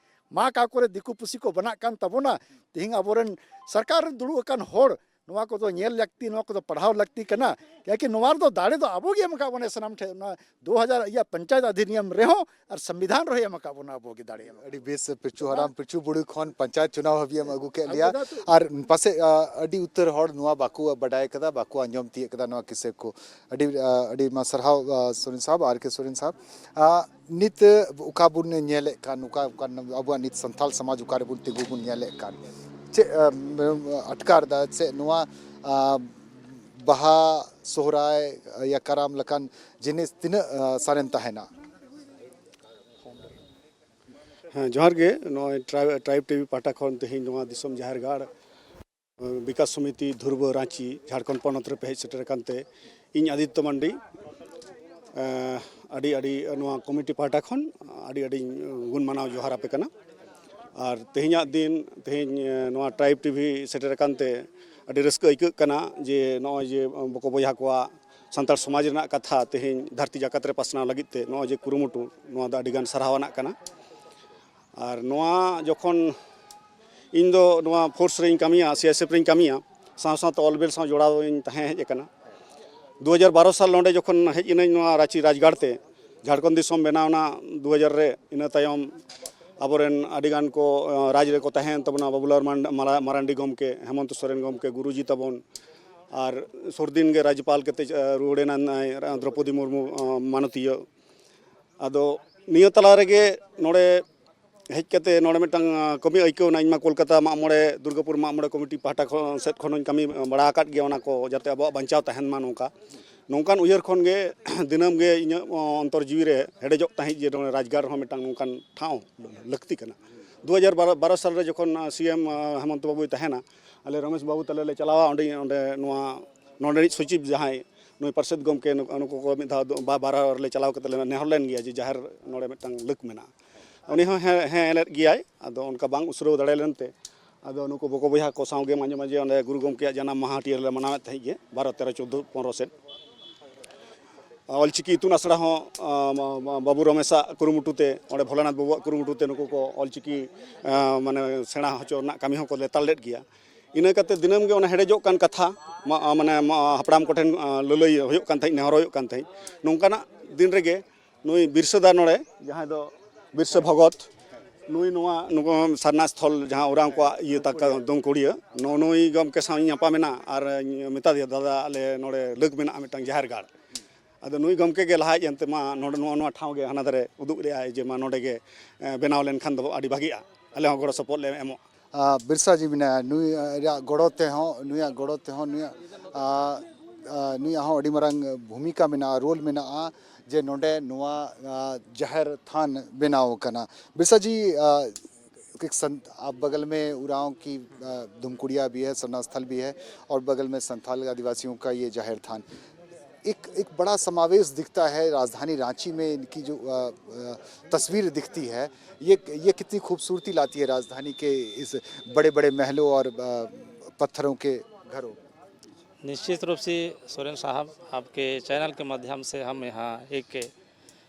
ᱢᱟ ᱚᱠᱟ ᱠᱚᱨᱮ ᱫᱤᱠᱩ ᱯᱩᱥᱤ ᱠᱚ ᱵᱮᱱᱟᱜ ᱠᱟᱱ ᱛᱟᱵᱚᱱᱟ, ᱛᱮᱦᱮᱧ ᱟᱵᱚᱨᱮᱱ ᱥᱚᱨᱠᱟᱨ ᱨᱮ ᱫᱩᱲᱩᱵ ᱟᱠᱟᱱ ᱦᱚᱲ ᱱᱚᱣᱟ ᱠᱚᱫᱚ ᱧᱮᱞ ᱞᱟᱹᱠᱛᱤ, ᱱᱚᱣᱟ ᱠᱚᱫᱚ ᱯᱟᱲᱦᱟᱣ ᱞᱟᱹᱠᱛᱤ ᱠᱟᱱᱟ᱾ ᱠᱤᱭᱟᱠᱤ ᱱᱚᱣᱟ ᱨᱮᱫᱚ ᱫᱟᱲᱮ ᱫᱚ ᱟᱵᱚ ᱜᱮ ᱮᱢ ᱟᱠᱟᱫ ᱵᱚᱱᱟ ᱥᱟᱱᱟᱢ ᱴᱷᱮᱱ, ᱱᱚᱣᱟ ᱫᱩ ᱦᱟᱡᱟᱨ ᱤᱭᱟᱹ ᱯᱚᱧᱪᱟᱭᱮᱛ ᱚᱫᱷᱤᱱᱤᱭᱚᱢ ᱨᱮᱦᱚᱸ ᱟᱨ ᱥᱚᱝᱵᱤᱫᱷᱟᱱ ᱨᱮᱦᱚᱸ ᱮᱢ ᱟᱠᱟᱫ ᱵᱚᱱᱟ ᱟᱵᱚ ᱜᱮ ᱫᱟᱲᱮ ᱮᱢ᱾ ᱟᱹᱰᱤ ᱵᱮᱥ, ᱯᱤᱞᱪᱩ ᱦᱟᱲᱟᱢ ᱯᱤᱞᱪᱩ ᱵᱩᱲᱦᱤ ᱠᱷᱚᱱ ᱯᱚᱧᱪᱟᱭᱮᱛ ᱪᱩᱱᱟᱣ ᱦᱟᱹᱵᱤᱡ ᱮᱢ ᱟᱹᱜᱩ ᱠᱮᱫ ᱞᱮᱭᱟ᱾ ᱟᱨ ᱯᱟᱥᱮᱡ, ᱟ, ᱟᱹᱰᱤ ᱩᱛᱟᱹᱨ ᱦᱚᱲ ᱱᱚᱣᱟ ᱵᱟᱠᱚ ᱵᱟᱰᱟᱭ ᱠᱟᱫᱟ, ᱵᱟᱠᱚ ᱟᱸᱡᱚᱢ ᱛᱤᱭᱳᱜ ᱠᱟᱫᱟ ᱱᱚᱣᱟ ᱠᱤᱥᱟᱹ ᱠᱚ᱾ ᱟᱹᱰᱤ, ᱟ, ᱟᱹᱰᱤ ᱢᱟ ᱥᱟᱨᱦᱟᱣ, ᱟ, ᱥᱚᱨᱮᱱ ᱥᱟᱦᱟᱵ, ᱟᱨ ᱠᱮ ᱥᱚᱨᱮᱱ ᱥᱟᱦᱟᱵ᱾ ᱟ, ᱱᱤᱛ ᱚᱠᱟ ᱵᱚᱱ ᱧᱮᱞᱮᱫ ᱠᱟᱱ, ᱚᱠᱟ, ᱚᱠᱟ ᱟᱵᱚᱣᱟᱜ ᱱᱤᱛ ᱥᱟᱱᱛᱟᱲ ᱥᱚᱢᱟᱡᱽ ᱚᱠᱟ ᱨᱮᱵᱚᱱ ᱛᱤᱸᱜᱩ ᱵᱚᱱ ᱧᱮᱞᱮᱫ ᱠᱟᱱ, ᱪᱮᱫ, ᱟ, ᱟᱴᱠᱟᱨ ᱫᱟ ᱪᱮᱫ ᱱᱚᱣᱟ, ᱟ, ᱵᱟᱦᱟ, ᱥᱚᱦᱨᱟᱭ, ᱭᱟ ᱠᱟᱨᱟᱢ ᱞᱮᱠᱟᱱ ᱡᱤᱱᱤᱥ ᱛᱤᱱᱟᱹᱜ, ᱟ, ᱥᱟᱨᱮᱱ ᱛᱟᱦᱮᱱᱟ? ᱦᱮᱸ, ᱡᱚᱦᱟᱨ ᱜᱮ᱾ ᱱᱚᱜᱼᱚᱭ ᱴᱨᱟᱭ-, ᱴᱨᱟᱭᱤᱵᱽ ᱴᱤᱵᱷᱤ ᱯᱟᱦᱴᱟ ᱠᱷᱚᱱ ᱛᱮᱦᱮᱧ ᱱᱚᱣᱟ ᱫᱤᱥᱚᱢ ᱡᱟᱦᱮᱨ ᱜᱟᱲ, ᱵᱤᱠᱟᱥ ᱥᱚᱢᱤᱛᱤ ᱫᱷᱩᱨᱵᱟᱹ ᱨᱟᱸᱪᱤ, ᱡᱷᱟᱲᱠᱷᱚᱸᱰ ᱯᱚᱱᱚᱛ ᱨᱮ ᱯᱮ ᱦᱮᱡ ᱥᱮᱴᱮᱨ ᱟᱠᱟᱱ ᱛᱮ ᱤᱧ ᱟᱫᱤᱛᱛᱚ ᱢᱟᱱᱰᱤ, ᱮᱸ, ᱟᱹᱰᱤ, ᱟᱹᱰᱤ ᱱᱚᱣᱟ ᱠᱚᱢᱤᱴᱤ ᱯᱟᱦᱴᱟ ᱠᱷᱚᱱ ᱟᱹᱰᱤ, ᱟᱹᱰᱤ ᱜᱩᱱ ᱢᱟᱱᱟᱣ ᱡᱚᱦᱟᱨ ᱟᱯᱮ ᱠᱟᱱᱟ᱾ ᱟᱨ ᱛᱮᱦᱮᱧᱟᱜ ᱫᱤᱱ, ᱛᱮᱦᱮᱧ, ᱮᱸ, ᱱᱚᱣᱟ ᱴᱨᱟᱭᱤᱵᱽ ᱴᱤᱵᱷᱤ ᱥᱮᱴᱮᱨ ᱟᱠᱟᱱ ᱛᱮ ᱟᱹᱰᱤ ᱨᱟᱹᱥᱠᱟᱹ ᱟᱹᱭᱠᱟᱹᱜ ᱠᱟᱱᱟ ᱡᱮ ᱱᱚᱜᱼᱚᱭ ᱡᱮ ᱵᱚᱠᱚ ᱵᱚᱭᱦᱟ ᱠᱚᱣᱟᱜ ᱥᱟᱱᱛᱟᱲ ᱥᱚᱢᱟᱡᱽ ᱨᱮᱱᱟᱜ ᱠᱟᱛᱷᱟ ᱛᱮᱦᱮᱧ ᱫᱷᱟᱹᱨᱛᱤ ᱡᱟᱠᱟᱛ ᱨᱮ ᱯᱟᱥᱱᱟᱣ ᱞᱟᱹᱜᱤᱫ ᱛᱮ ᱱᱚᱜᱼᱚᱭ ᱡᱮ ᱠᱩᱨᱩᱢᱩᱴᱩ, ᱱᱚᱣᱟ ᱫᱚ ᱟᱹᱰᱤ ᱜᱟᱱ ᱥᱟᱨᱦᱟᱣ ᱟᱱᱟᱜ ᱠᱟᱱᱟ᱾ ᱟᱨ ᱱᱚᱣᱟ ᱡᱚᱠᱷᱚᱱ ᱤᱧ ᱫᱚ ᱱᱚᱣᱟ ᱯᱷᱳᱨᱥ ᱨᱮᱧ ᱠᱟᱹᱢᱤᱭᱟ, ᱥᱤ ᱟᱭ ᱮᱥ ᱮᱯᱷ ᱨᱮᱧ ᱠᱟᱹᱢᱤᱭᱟ, ᱥᱟᱶ ᱥᱟᱶᱛᱮ ᱚᱞ ᱵᱮᱞ ᱥᱟᱶ ᱡᱚᱲᱟᱣ ᱤᱧ ᱛᱟᱦᱮᱸ ᱦᱮᱡ ᱟᱠᱟᱱᱟ᱾ ᱫᱩ ᱦᱟᱡᱟᱨ ᱵᱟᱨᱚ ᱥᱟᱞ ᱱᱚᱰᱮ ᱡᱚᱠᱷᱚᱱ ᱦᱮᱡ ᱮᱱᱟᱹᱧ ᱱᱚᱣᱟ ᱨᱟᱸᱪᱤ ᱨᱟᱡᱽᱜᱟᱲ ᱛᱮ, ᱡᱷᱟᱲᱠᱷᱚᱸᱰ ᱫᱤᱥᱚᱢ ᱵᱮᱱᱟᱣ ᱮᱱᱟ ᱫᱩ ᱦᱟᱡᱟᱨ ᱨᱮ, ᱤᱱᱟᱹ ᱛᱟᱭᱚᱢ ᱟᱵᱚᱨᱮᱱ ᱟᱹᱰᱤ ᱜᱟᱱ ᱠᱚ, ᱟᱸ, ᱨᱟᱡᱽ ᱨᱮᱠᱚ ᱛᱟᱦᱮᱸᱭᱮᱱ ᱛᱟᱵᱚᱱᱟ, ᱵᱟᱵᱩᱞᱟᱞ ᱢᱟᱨᱟᱱᱰ-, ᱢᱟᱨᱟ-, ᱢᱟᱨᱟᱱᱰᱤ ᱜᱚᱢᱠᱮ, ᱦᱮᱢᱚᱱᱛᱚ ᱥᱚᱨᱮᱱ ᱜᱚᱢᱠᱮ, ᱜᱩᱨᱩᱡᱤ ᱛᱟᱵᱚᱱ, ᱟᱨ ᱥᱩᱨᱫᱤᱱ ᱜᱮ ᱨᱟᱡᱽᱯᱟᱞ ᱠᱟᱛᱮ, ᱟᱸ, ᱨᱩᱣᱟᱹᱲ ᱮᱱᱟᱭ ᱫᱨᱚᱯᱚᱫᱤ ᱢᱩᱨᱢᱩ, ᱟᱸ, ᱢᱟᱱᱚᱛᱤᱭᱟᱹ᱾ ᱟᱫᱚ ᱱᱤᱭᱟᱹ ᱛᱟᱞᱟ ᱨᱮᱜᱮ ᱱᱚᱰᱮ ᱦᱮᱡ ᱠᱟᱛᱮ ᱱᱚᱰᱮ ᱢᱤᱫᱴᱟᱝ, ᱟᱸ, ᱠᱟᱹᱢᱤ ᱟᱹᱭᱠᱟᱹᱣ ᱮᱱᱟ᱾ ᱤᱧ ᱢᱟ ᱠᱳᱞᱠᱟᱛᱟ ᱢᱟᱜ ᱢᱚᱬᱮ, ᱫᱩᱨᱜᱟᱯᱩᱨ ᱢᱟᱜ ᱢᱚᱬᱮ ᱠᱚᱢᱤᱴᱤ ᱯᱟᱦᱴᱟ ᱠᱷᱚᱱ, ᱥᱮᱫ ᱠᱷᱚᱱ ᱦᱚᱸᱧ ᱠᱟᱹᱢᱤ ᱵᱟᱲᱟ ᱟᱠᱟᱫ ᱜᱮᱭᱟ, ᱚᱱᱟ ᱠᱚ ᱡᱟᱛᱮ ᱟᱵᱚᱣᱟᱜ ᱵᱟᱧᱪᱟᱣ ᱛᱟᱦᱮᱱ ᱢᱟ ᱱᱚᱝᱠᱟ᱾ ᱱᱚᱝᱠᱟᱱ ᱩᱭᱦᱟᱹᱨ ᱠᱷᱚᱱ ᱜᱮ ᱫᱤᱱᱟᱹᱢ ᱜᱮ ᱤᱧᱟᱹᱜ, ᱚ, ᱚᱱᱛᱚᱨ ᱡᱤᱣᱤ ᱨᱮ ᱦᱮᱰᱮᱡᱚᱜ ᱛᱟᱦᱮᱸᱫ ᱡᱮ ᱱᱚᱰᱮ ᱨᱟᱡᱽᱜᱟᱲ ᱨᱮᱦᱚᱸ ᱢᱤᱫᱴᱟᱝ ᱱᱚᱝᱠᱟᱱ ᱴᱷᱟᱶ ᱞᱟᱹᱠᱛᱤ ᱠᱟᱱᱟ᱾ ᱫᱩ ᱦᱟᱡᱟᱨ ᱵᱟᱨᱚ ᱥᱟᱞ ᱨᱮ ᱡᱚᱠᱷᱚᱱ, ᱟᱸ, ᱥᱤ ᱮᱢ, ᱟᱸ, ᱦᱮᱢᱚᱱᱛᱚ ᱵᱟᱵᱩᱭ ᱛᱟᱦᱮᱱᱟ, ᱟᱞᱮ ᱨᱚᱢᱮᱥ ᱵᱟᱵᱩ ᱛᱟᱞᱮ ᱞᱮ ᱪᱟᱞᱟᱣᱟ ᱚᱸᱰᱮ, ᱚᱸᱰᱮ ᱱᱚᱣᱟ ᱱᱚᱰᱮᱱᱤᱡ ᱥᱚᱪᱤᱵᱽ ᱡᱟᱦᱟᱸᱭ ᱱᱩᱭ ᱯᱟᱨᱥᱮᱛ ᱜᱚᱢᱠᱮ, ᱱᱩᱠ-, ᱱᱩᱠᱩ ᱠᱚ ᱢᱤᱫ ᱫᱷᱟᱣ ᱫᱚ ᱵᱟ-, ᱵᱟᱨᱟ ᱨᱮᱞᱮ ᱪᱟᱞᱟᱣ ᱠᱟᱛᱮ ᱞᱮ ᱱᱮᱦᱚᱨ ᱞᱮᱱ ᱜᱮᱭᱟ ᱡᱮ ᱡᱟᱦᱮᱨ ᱱᱚᱰᱮ ᱢᱤᱫᱴᱟᱝ ᱞᱟᱹᱠ ᱢᱮᱱᱟᱜᱼᱟ᱾ ᱩᱱᱤ ᱦᱚᱸ ᱦᱮᱸ, ᱦᱮᱸ ᱞᱮᱫ ᱜᱮᱭᱟᱭ, ᱟᱫᱚ ᱚᱱᱠᱟ ᱵᱟᱝ ᱩᱥᱨᱟᱹᱣ ᱫᱟᱲᱮ ᱞᱮᱱᱛᱮ, ᱟᱫᱚ ᱱᱩᱠᱩ ᱵᱚᱠᱚ ᱵᱚᱭᱦᱟ ᱠᱚ ᱥᱟᱶ ᱜᱮ ᱢᱟᱡᱷᱮ ᱢᱟᱡᱷᱮ ᱚᱸᱰᱮ ᱜᱩᱨᱩ ᱜᱚᱢᱠᱮᱭᱟᱜ ᱡᱟᱱᱟᱢ ᱢᱟᱦᱟ ᱦᱟᱹᱴᱤᱭᱟᱹ ᱨᱮᱞᱮ ᱢᱟᱱᱟᱣᱮᱫ ᱛᱟᱦᱮᱸᱫ ᱜᱮ, ᱵᱟᱨᱚ, ᱛᱮᱨᱚ, ᱪᱳᱫᱽᱫᱳ, ᱯᱚᱱᱨᱚ ᱥᱮᱫ᱾ ᱚᱞᱪᱤᱠᱤ ᱤᱛᱩᱱ ᱟᱥᱲᱟ ᱦᱚᱸ, ᱟᱸ, ᱢᱟ-, ᱢᱟ-, ᱵᱟᱹᱵᱩ ᱨᱚᱢᱮᱥᱟᱜ ᱠᱩᱨᱩᱢᱩᱴᱩ ᱛᱮ, ᱚᱸᱰᱮ ᱵᱷᱳᱞᱟᱱᱟᱛᱷ ᱵᱟᱹᱵᱩᱣᱟᱜ ᱠᱩᱨᱩᱢᱩᱴᱩ ᱛᱮ ᱱᱩᱠᱩ ᱠᱚ ᱚᱞᱪᱤᱠᱤ, ᱟᱸ, ᱢᱟᱱᱮ ᱥᱮᱬᱟ ᱦᱚᱪᱚ ᱨᱮᱱᱟᱜ ᱠᱟᱹᱢᱤ ᱦᱚᱸᱠᱚ ᱞᱮᱛᱟᱲ ᱞᱮᱫ ᱜᱮᱭᱟ᱾ ᱤᱱᱟᱹ ᱠᱟᱛᱮ ᱫᱤᱱᱟᱹᱢ ᱜᱮ ᱚᱱᱟ ᱦᱮᱰᱮᱡᱚᱜ ᱠᱟᱱ ᱠᱟᱛᱷᱟ, ᱢᱟ-, ᱢᱟᱱᱮ, ᱢᱟ-, ᱦᱟᱯᱲᱟᱢ ᱠᱚᱴᱷᱮᱱ, ᱟᱸ, ᱞᱟᱹᱞᱟᱹᱭ ᱦᱩᱭᱩᱜ ᱠᱟᱱ ᱛᱟᱦᱮᱸᱫ, ᱱᱮᱦᱚᱨ ᱦᱩᱭᱩᱜ ᱠᱟᱱ ᱛᱟᱦᱮᱸᱫ᱾ ᱱᱚᱝᱠᱟᱱᱟᱜ ᱫᱤᱱ ᱨᱮᱜᱮ ᱱᱩᱭ ᱵᱤᱨᱥᱟᱹ ᱫᱟ ᱱᱚᱰᱮ, ᱡᱟᱦᱟᱸᱭ ᱫᱚ ᱵᱤᱨᱥᱟᱹ ᱵᱷᱚᱜᱚᱛ, ᱱᱩᱭ ᱱᱚᱣᱟ, ᱱᱩᱠᱩ ᱥᱟᱨᱱᱟ ᱥᱛᱷᱚᱞ ᱡᱟᱦᱟᱸ ᱳᱨᱟᱣ ᱠᱚᱣᱟᱜ ᱤᱭᱟᱹ ᱛᱟᱠᱟ ᱫᱚᱢᱠᱩᱲᱤᱭᱟᱹ, ᱱᱚᱜᱼᱚ ᱱᱩᱭ ᱜᱚᱢᱠᱮ ᱥᱟᱶ ᱤᱧ ᱧᱟᱯᱟᱢ ᱮᱱᱟ ᱟᱨ ᱤᱧ ᱢᱮᱛᱟ ᱫᱮᱭᱟ, "ᱫᱟᱫᱟ, ᱟᱞᱮ ᱱᱚᱰᱮ ᱞᱟᱹᱠ ᱢᱮᱱᱟᱜᱼᱟ ᱢᱤᱫᱴᱟᱝ ᱡᱟᱦᱮᱨ ᱜᱟᱲ᱾" ᱟᱫᱚ ᱱᱩᱭ ᱜᱚᱢᱠᱮ ᱜᱮ ᱞᱟᱦᱟ ᱦᱮᱡ ᱮᱱᱛᱮ ᱢᱟ ᱱᱚᱰᱮ ᱱᱚᱣᱟ, ᱱᱚᱣᱟ ᱴᱷᱟᱶ ᱜᱮ ᱦᱟᱱᱟ ᱫᱷᱟᱨᱮ ᱩᱫᱩᱜ ᱞᱮᱜᱼᱟᱭ ᱡᱮ, "ᱢᱟ ᱱᱚᱰᱮ ᱜᱮ, ᱮ, ᱵᱮᱱᱟᱣ ᱞᱮᱱᱠᱷᱟᱱ ᱫᱚ ᱟᱹᱰᱤ ᱵᱷᱟᱜᱤᱜᱼᱟ, ᱟᱞᱮ ᱦᱚᱸ ᱜᱚᱲᱚ ᱥᱚᱯᱚᱦᱚᱫ ᱞᱮ ᱮᱢᱚᱜᱼᱟ᱾" ᱟᱨ ᱵᱤᱨᱥᱟ ᱡᱤ ᱢᱮᱱᱟᱭᱟ, ᱱᱩᱭᱟᱜ ᱜᱚᱲᱚ ᱛᱮᱦᱚᱸ, ᱱᱩᱭᱟᱜ ᱜᱚᱲᱚ ᱛᱮᱦᱚᱸ, ᱱᱩᱭᱟᱜ, ᱟ, ᱟ, ᱱᱩᱭᱟᱜ ᱦᱚᱸ ᱟᱹᱰᱤ ᱢᱟᱨᱟᱝ ᱵᱷᱩᱢᱤᱠᱟ ᱢᱮᱱᱟᱜᱼᱟ, ᱨᱳᱞ ᱢᱮᱱᱟᱜᱼᱟ, ᱡᱮ ᱱᱚᱰᱮ ᱱᱚᱣᱟ, ᱟ, ᱡᱟᱦᱮᱨ ᱛᱷᱟᱱ ᱵᱮᱱᱟᱣ ᱟᱠᱟᱱᱟ᱾ ᱵᱤᱨᱥᱟ ᱡᱤ, ᱟ, एक संत, आप बगल में उरांव की, अ, धुमकुड़िया भी है, सरना स्थल भी है, और बगल में संथाल आदिवासियों का ये जाहिर थान। एक, एक बड़ा समावेश दिखता है राजधानी रांची में इनकी जो, अ, अ, तस्वीर दिखती है, ये, ये कितनी खूबसूरती लाती है राजधानी के इस बड़े-बड़े महलों और, अ, पत्थरों के घरों। निश्चित रूप से सोरेन साहब, आपके चैनल के माध्यम से हम यहाँ एक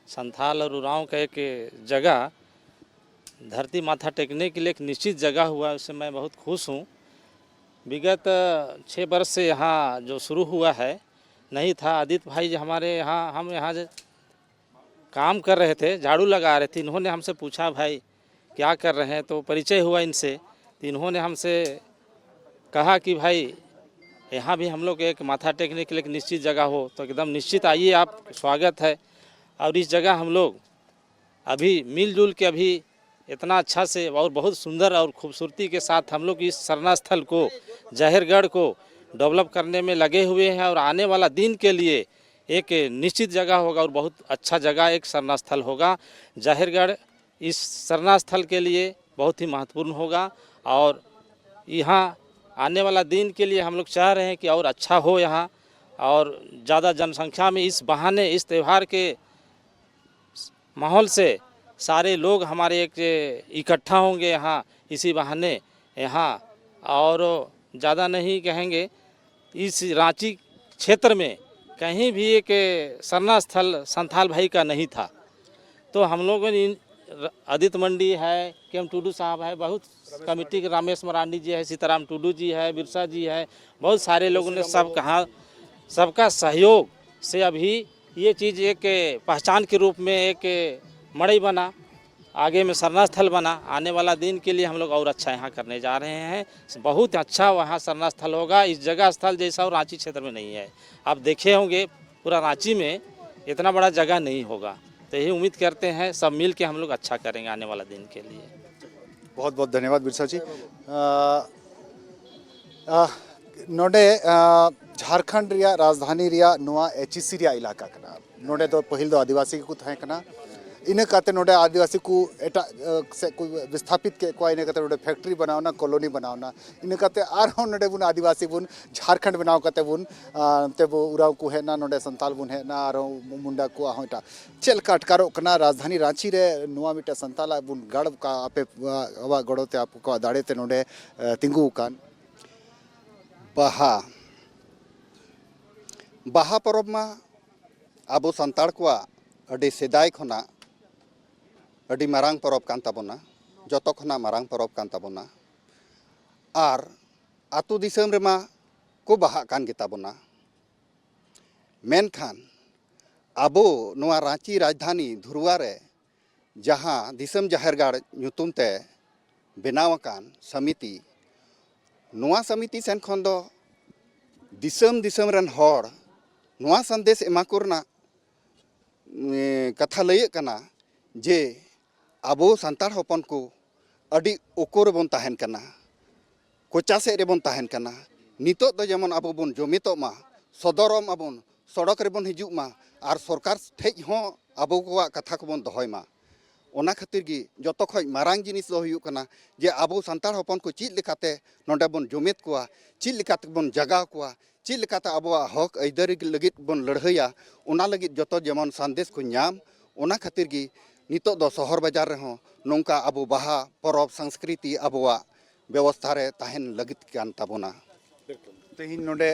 संथाल और उरांव का एक जगह धरती माथा टेकने के लिए एक निश्चित जगह हुआ, उससे मैं बहुत खुश हूँ। विगत छः वर्ष से यहाँ जो शुरू हुआ है, नहीं था। आदित्य भाई जी हमारे यहाँ, हम यहाँ ज-, काम कर रहे थे, झाड़ू लगा रहे थे, इन्होंने हमसे पूछा, "भाई, क्या कर रहे हैं?" तो परिचय हुआ इनसे, तो इन्होंने हमसे कहा कि, "भाई, यहाँ भी हम लोग एक माथा टेकने के लिए एक निश्चित जगह हो, तो एकदम निश्चित आइए आप, स्वागत है।" और इस जगह हम लोग अभी मिलजुल के अभी इतना अच्छा से और बहुत सुंदर और खूबसूरती के साथ हम लोग इस सरना स्थल को, जहेरगढ़ को डेवलप करने में लगे हुए हैं और आने वाला दिन के लिए एक निश्चित जगह होगा और बहुत अच्छा जगह एक सरना स्थल होगा। जहेरगढ़ इस सरना स्थल के लिए बहुत ही महत्वपूर्ण होगा और यहाँ आने वाला दिन के लिए हम लोग चाह रहे हैं कि और अच्छा हो यहाँ और ज़्यादा जनसंख्या में इस बहाने, इस त्यौहार के माहौल से सारे लोग हमारे एक इकट्ठा होंगे यहाँ इसी बहाने यहाँ। और ज़्यादा नहीं कहेंगे, इस रांची क्षेत्र में कहीं भी एक सरना स्थल संथाल भाई का नहीं था। तो हम लोगों ने इन र-, आदित्य मंडी है, के एम टुडू साहब है, बहुत कमेटी के, रामेश मरांडी जी है, सीताराम टुडू जी है, बिरसा जी है, बहुत सारे लोगों ने सब कहा, सबका सहयोग से अभी ये चीज़ एक पहचान के रूप में एक मड़ई बना, आगे में सरना स्थल बना। आने वाला दिन के लिए हम लोग और अच्छा यहाँ करने जा रहे हैं। बहुत अच्छा वहाँ सरना स्थल होगा। इस जगह स्थल जैसा और रांची क्षेत्र में नहीं है। आप देखे होंगे, पूरा रांची में इतना बड़ा जगह नहीं होगा। तो यही उम्मीद करते हैं, सब मिल के हम लोग अच्छा करेंगे आने वाला दिन के लिए। बहुत बहुत धन्यवाद बिरसा जी। अ, ᱱᱚᱰᱮ ᱡᱷᱟᱲᱠᱷᱚᱸᱰ ᱨᱮᱭᱟᱜ ᱨᱟᱡᱽᱫᱷᱟᱱᱤ ᱨᱮᱭᱟᱜ ᱱᱚᱣᱟ ᱮᱪᱤᱥᱤ ᱨᱮᱭᱟᱜ ᱮᱞᱟᱠᱟ ᱠᱟᱱᱟ᱾ ᱱᱚᱰᱮ ᱫᱚ ᱯᱟᱹᱦᱤᱞ ᱫᱚ ᱟᱹᱫᱤᱵᱟᱹᱥᱤ ᱜᱮᱠᱚ ᱛᱟᱦᱮᱸ ᱠᱟᱱᱟ᱾ ᱤᱱᱟᱹ ᱠᱟᱛᱮ ᱱᱚᱰᱮ ᱟᱹᱫᱤᱵᱟᱹᱥᱤ ᱠᱚ ᱮᱴᱟᱜ ᱥᱮᱫ ᱠᱚ ᱵᱤᱥᱛᱷᱟᱯᱤᱛ ᱠᱮᱫ ᱠᱚᱣᱟ᱾ ᱤᱱᱟᱹ ᱠᱟᱛᱮ ᱱᱚᱰᱮ ᱯᱷᱮᱠᱴᱨᱤ ᱵᱮᱱᱟᱣ ᱮᱱᱟ, ᱠᱚᱞᱚᱱᱤ ᱵᱮᱱᱟᱣ ᱮᱱᱟ᱾ ᱤᱱᱟᱹ ᱠᱟᱛᱮ ᱟᱨᱦᱚᱸ ᱱᱚᱰᱮ ᱵᱚᱱ ᱟᱹᱫᱤᱵᱟᱹᱥᱤ ᱵᱚᱱ ᱡᱷᱟᱲᱠᱷᱚᱸᱰ ᱵᱮᱱᱟᱣ ᱠᱟᱛᱮ ᱵᱚᱱ ᱱᱚᱛᱮ ᱵᱚ ᱩᱨᱟᱣ ᱠᱚ ᱦᱮᱡ ᱮᱱᱟ, ᱱᱚᱰᱮ ᱥᱟᱱᱛᱟᱞ ᱵᱚᱱ ᱦᱮᱡ ᱮᱱᱟ, ᱟᱨᱦᱚᱸ ᱢᱩᱱᱰᱟ ᱠᱚᱣᱟᱜ ᱦᱚᱸ ᱮᱴᱟᱜ᱾ ᱪᱮᱫ ᱞᱮᱠᱟ ᱟᱴᱠᱟᱨᱚᱜ ᱠᱟᱱᱟ ᱨᱟᱡᱽᱫᱷᱟᱱᱤ ᱨᱟᱸᱪᱤ ᱨᱮ ᱱᱚᱣᱟ ᱢᱤᱫᱴᱮᱱ ᱥᱟᱱᱛᱟᱞᱟᱜ ᱵᱚᱱ ᱜᱟᱲ ᱟᱯᱮ ᱟᱵᱚᱣᱟᱜ ᱜᱚᱲᱚ ᱛᱮ ᱟᱯᱮ ᱠᱚᱣᱟᱜ ᱫᱟᱲᱮ ᱛᱮ ᱱᱚᱰᱮ ᱛᱤᱸᱜᱩ ᱟᱠᱟᱱ? ᱵᱟᱦᱟ᱾ ᱵᱟᱦᱟ ᱯᱚᱨᱚᱵᱽ ᱢᱟ ᱟᱵᱚ ᱥᱟᱱᱛᱟᱲ ᱠᱚᱣᱟᱜ ᱟᱹᱰᱤ ᱥᱮᱫᱟᱭ ᱠᱷᱚᱱᱟᱜ ᱟᱹᱰᱤ ᱢᱟᱨᱟᱝ ᱯᱚᱨᱚᱵᱽ ᱠᱟᱱ ᱛᱟᱵᱚᱱᱟ᱾ ᱡᱚᱛᱚ ᱠᱷᱚᱱᱟᱜ ᱢᱟᱨᱟᱝ ᱯᱚᱨᱚᱵᱽ ᱠᱟᱱ ᱛᱟᱵᱚᱱᱟ᱾ ᱟᱨ ᱟᱹᱛᱩ ᱫᱤᱥᱚᱢ ᱨᱮᱢᱟ ᱠᱚ ᱵᱟᱦᱟᱜ ᱠᱟᱱ ᱜᱮᱛᱟ ᱵᱚᱱᱟ, ᱢᱮᱱᱠᱷᱟᱱ ᱟᱵᱚ ᱱᱚᱣᱟ ᱨᱟᱺᱪᱤ ᱨᱟᱡᱽᱫᱷᱟᱱᱤ ᱫᱷᱩᱨᱣᱟ ᱨᱮ ᱡᱟᱦᱟᱸ ᱫᱤᱥᱚᱢ ᱡᱟᱦᱮᱨ ᱜᱟᱲ ᱧᱩᱛᱩᱢ ᱛᱮ ᱵᱮᱱᱟᱣ ᱟᱠᱟᱱ ᱥᱚᱢᱤᱛᱤ, ᱱᱚᱣᱟ ᱥᱚᱢᱤᱛᱤ ᱥᱮᱱ ᱠᱷᱚᱱ ᱫᱚ ᱫᱤᱥᱚᱢ ᱫᱤᱥᱚᱢ ᱨᱮᱱ ᱦᱚᱲ ᱱᱚᱣᱟ ᱥᱟᱸᱫᱮᱥ ᱮᱢᱟ ᱠᱚ ᱨᱮᱱᱟᱜ ᱮᱸ, ᱠᱟᱛᱷᱟ ᱞᱟᱹᱭᱟᱹᱜ ᱠᱟᱱᱟ ᱡᱮ ᱟᱵᱚ ᱥᱟᱱᱛᱟᱲ ᱦᱚᱯᱚᱱ ᱠᱚ ᱟᱹᱰᱤ ᱩᱠᱩ ᱨᱮᱵᱚᱱ ᱛᱟᱦᱮᱱ ᱠᱟᱱᱟ, ᱠᱚᱪᱟ ᱥᱮᱫ ᱨᱮᱵᱚᱱ ᱛᱟᱦᱮᱱ ᱠᱟᱱᱟ᱾ ᱱᱤᱛᱚᱜ ᱫᱚ ᱡᱮᱢᱚᱱ ᱟᱵᱚ ᱵᱚᱱ ᱡᱩᱢᱤᱫᱚᱜ ᱢᱟ, ᱥᱚᱫᱚᱨᱚᱜ ᱢᱟᱵᱚᱱ, ᱥᱚᱲᱚᱠ ᱨᱮᱵᱚᱱ ᱦᱤᱡᱩᱜ ᱢᱟ ᱟᱨ ᱥᱚᱨᱠᱟᱨ ᱴᱷᱮᱡ ᱦᱚᱸ ᱟᱵᱚ ᱠᱚᱣᱟᱜ ᱠᱟᱛᱷᱟ ᱠᱚᱵᱚᱱ ᱫᱚᱦᱚᱭ ᱢᱟ᱾ ᱚᱱᱟ ᱠᱷᱟᱹᱛᱤᱨ ᱜᱮ ᱡᱚᱛᱚ ᱠᱷᱚᱡ ᱢᱟᱨᱟᱝ ᱡᱤᱱᱤᱥ ᱫᱚ ᱦᱩᱭᱩᱜ ᱠᱟᱱᱟ ᱡᱮ ᱟᱵᱚ ᱥᱟᱱᱛᱟᱲ ᱦᱚᱯᱚᱱ ᱠᱚ ᱪᱮᱫ ᱞᱮᱠᱟᱛᱮ ᱱᱚᱰᱮ ᱵᱚᱱ ᱡᱩᱢᱤᱫ ᱠᱚᱣᱟ, ᱪᱮᱫ ᱞᱮᱠᱟᱛᱮ ᱵᱚᱱ ᱡᱟᱜᱟᱣ ᱠᱚᱣᱟ, ᱪᱮᱫ ᱞᱮᱠᱟᱛᱮ ᱟᱵᱚᱣᱟᱜ ᱦᱚᱠ ᱟᱹᱭᱫᱟᱹᱨᱤ ᱞᱟᱹᱜᱤᱫ ᱵᱚᱱ ᱞᱟᱹᱲᱦᱟᱹᱭᱟ, ᱚᱱᱟ ᱞᱟᱹᱜᱤᱫ ᱡᱚᱛᱚ ᱡᱮᱢᱚᱱ ᱥᱟᱸᱫᱮᱥ ᱠᱚ ᱧᱟᱢ᱾ ᱚᱱᱟ ᱠᱷᱟᱹᱛᱤᱨ ᱜᱮ ᱱᱤᱛᱚᱜ ᱫᱚ ᱥᱚᱦᱚᱨ ᱵᱟᱡᱟᱨ ᱨᱮᱦᱚᱸ ᱱᱚᱝᱠᱟ ᱟᱵᱚ ᱵᱟᱦᱟ ᱯᱚᱨᱚᱵᱽ ᱥᱚᱝᱥᱠᱨᱤᱛᱤ ᱟᱵᱚᱣᱟᱜ ᱵᱮᱵᱚᱥᱛᱷᱟ ᱨᱮ ᱛᱟᱦᱮᱱ ᱞᱟᱹᱜᱤᱫ ᱠᱟᱱ ᱛᱟᱵᱚᱱᱟ᱾ ᱛᱮᱦᱮᱧ ᱱᱚᱰᱮ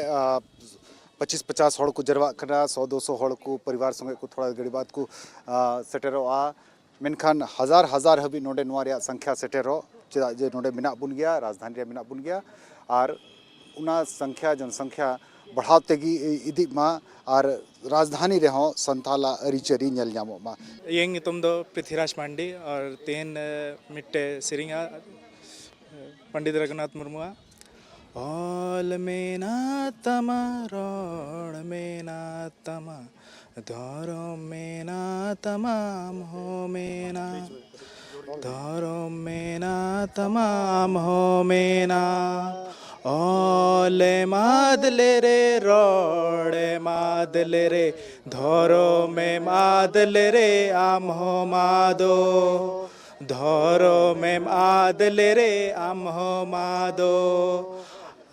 ᱯᱚᱸᱪᱤᱥ ᱯᱚᱪᱟᱥ ᱦᱚᱲ ᱠᱚ ᱡᱟᱨᱣᱟᱜ ᱠᱟᱱᱟ, ᱥᱚ ᱫᱩᱥᱚ ᱦᱚᱲ ᱠᱚ ᱯᱚᱨᱤᱵᱟᱨ ᱥᱚᱸᱜᱮ ᱠᱚ ᱛᱷᱚᱲᱟ ᱜᱷᱟᱹᱲᱤ ᱵᱟᱫ ᱠᱚ ᱥᱮᱴᱮᱨᱚᱜᱼᱟ᱾ ᱢᱮᱱᱠᱷᱟᱱ ᱦᱟᱡᱟᱨ ᱦᱟᱡᱟᱨ ᱦᱟᱹᱵᱤᱡ ᱱᱚᱰᱮ ᱱᱚᱣᱟ ᱨᱮᱭᱟᱜ ᱥᱚᱝᱠᱷᱭᱟ ᱥᱮᱴᱮᱨᱚᱜ, ᱪᱮᱫᱟᱜ ᱡᱮ ᱱᱚᱰᱮ ᱢᱮᱱᱟᱜ ᱵᱚᱱ ᱜᱮᱭᱟ, ᱨᱟᱡᱽᱫᱷᱟᱱᱤ ᱨᱮ ᱢᱮᱱᱟᱜ ᱵᱚᱱ ᱜᱮᱭᱟ᱾ ᱟᱨ ᱚᱱᱟ ᱥᱚᱝᱠᱷᱭᱟ, ᱡᱚᱱᱥᱚᱝᱠᱷᱭᱟ ᱵᱟᱲᱦᱟᱣ ᱛᱮᱜᱮ ᱤᱫᱤᱜ ᱢᱟ ᱟᱨ ᱨᱟᱡᱽᱫᱷᱟᱱᱤ ᱨᱮᱦᱚᱸ ᱥᱟᱱᱛᱟᱞᱟᱜ ᱟᱹᱨᱤᱪᱟᱹᱞᱤ ᱧᱮᱞ ᱧᱟᱢᱚᱜ ᱢᱟ᱾ ᱤᱧᱟᱹᱜ ᱧᱩᱛᱩᱢ ᱫᱚ ᱯᱨᱤᱛᱷᱤᱨᱟᱡᱽ ᱢᱟᱱᱰᱤ ᱟᱨ ᱛᱮᱦᱮᱧ ᱢᱤᱫᱴᱮᱡ ᱥᱮᱨᱮᱧᱟ ᱯᱚᱱᱰᱤᱛ ᱨᱚᱜᱷᱩᱱᱟᱛᱷ ᱢᱩᱨᱢᱩᱣᱟᱜ᱾ ᱚᱞ ᱢᱮᱱᱟᱜ ᱛᱟᱢᱟ, ᱨᱚᱲ ᱢᱮᱱᱟᱜ ᱛᱟᱢᱟ, ᱫᱷᱚᱨᱚᱢ ᱢᱮᱱᱟᱜ ᱛᱟᱢᱟ, ᱟᱢ ᱦᱚᱸ ᱢᱮᱱᱟᱜ᱾ ᱫᱷᱚᱨᱚᱢ ᱢᱮᱱᱟᱜ ᱛᱟᱢᱟ, ᱟᱢ ᱦᱚᱸ ᱢᱮᱱᱟᱜ᱾ ᱚᱞᱮᱢ ᱟᱫ ᱞᱮᱨᱮ, ᱨᱚᱲᱮᱢ ᱟᱫ ᱞᱮᱨᱮ, ᱫᱷᱚᱨᱚᱢᱮᱢ ᱟᱫ ᱞᱮᱨᱮ, ᱟᱢ ᱦᱚᱸᱢ ᱟᱫᱚᱜ᱾ ᱫᱷᱚᱨᱚᱢᱮᱢ ᱟᱫ ᱞᱮᱨᱮ, ᱟᱢ ᱦᱚᱸᱢ ᱟᱫᱚᱜ᱾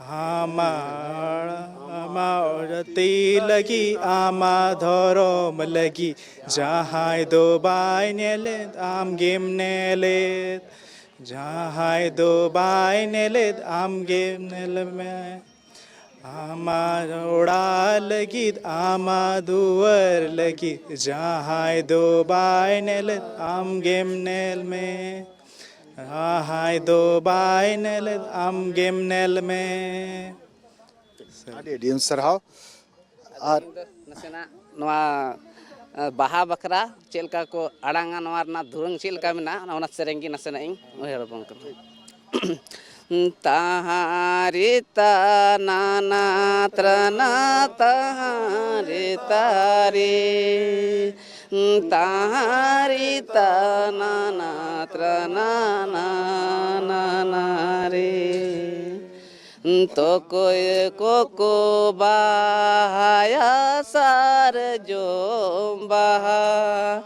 ᱟᱢᱟᱜ, ᱟᱢᱟᱜ ᱡᱟᱹᱛᱤ ᱞᱟᱹᱜᱤᱫ, ᱟᱢᱟᱜ ᱫᱷᱚᱨᱚᱢ ᱞᱟᱹᱜᱤᱫ, ᱡᱟᱦᱟᱸᱭ ᱫᱚ ᱵᱟᱭ ᱧᱮᱞᱮᱫ, ᱟᱢ ᱜᱮᱢ ᱧᱮᱞᱮᱫ᱾ ᱡᱟᱦᱟᱸᱭ ᱫᱚ ᱵᱟᱭ ᱧᱮᱞᱮᱫ, ᱟᱢ ᱜᱮᱢ ᱧᱮᱞ ᱢᱮ᱾ ᱟᱢᱟᱜ ᱚᱲᱟᱜ ᱞᱟᱹᱜᱤᱫ, ᱟᱢᱟᱜ ᱫᱩᱣᱟᱹᱨ ᱞᱟᱹᱜᱤᱫ, ᱡᱟᱦᱟᱸᱭ ᱫᱚ ᱵᱟᱭ ᱧᱮᱞᱮᱫ, ᱟᱢ ᱜᱮᱢ ᱧᱮᱞ ᱢᱮ᱾ ᱡᱟᱦᱟᱸᱭ ᱫᱚ ᱵᱟᱭ ᱧᱮᱞ, ᱟᱢ ᱜᱮᱢ ᱧᱮᱞ ᱢᱮ᱾ ᱟᱹᱰᱤ ᱟᱹᱰᱤ ᱥᱟᱨᱦᱟᱣ᱾ ᱟᱨ ᱤᱧ ᱫᱚ ᱱᱟᱥᱮᱱᱟᱜ ᱱᱚᱣᱟ, ᱮ, ᱵᱟᱦᱟ ᱵᱟᱠᱷᱨᱟ ᱪᱮᱫ ᱞᱮᱠᱟ ᱠᱚ ᱟᱲᱟᱝᱟ, ᱱᱚᱣᱟ ᱨᱮᱱᱟᱜ ᱫᱷᱩᱨᱟᱹᱝ ᱪᱮᱫ ᱞᱮᱠᱟ ᱢᱮᱱᱟᱜᱼᱟ, ᱚᱱᱟ ᱥᱮᱨᱮᱧ ᱜᱮ ᱱᱟᱥᱮᱱᱟᱜ ᱤᱧ ᱩᱭᱦᱟᱹᱨ ᱟᱵᱚᱱ ᱠᱟᱱᱟ᱾ ᱛᱟᱦᱟᱸ ᱨᱤ ᱛᱟ ᱱᱟ ᱱᱟ ᱛᱨᱟ ᱱᱟ ᱛᱟᱦᱟᱸ ᱨᱤ ᱛᱟ ᱨᱤ, ᱛᱟᱦᱟᱸ ᱨᱤ ᱛᱟ ᱱᱟ ᱱᱟ ᱛᱨᱟ ᱱᱟ ᱱᱟ ᱱᱟ ᱱᱟ ᱨᱤ᱾ ᱛᱚᱠᱚᱭ ᱠᱚᱠᱚ ᱵᱟᱦᱟᱭᱟ ᱥᱟᱨᱡᱚᱢ ᱵᱟᱦᱟ,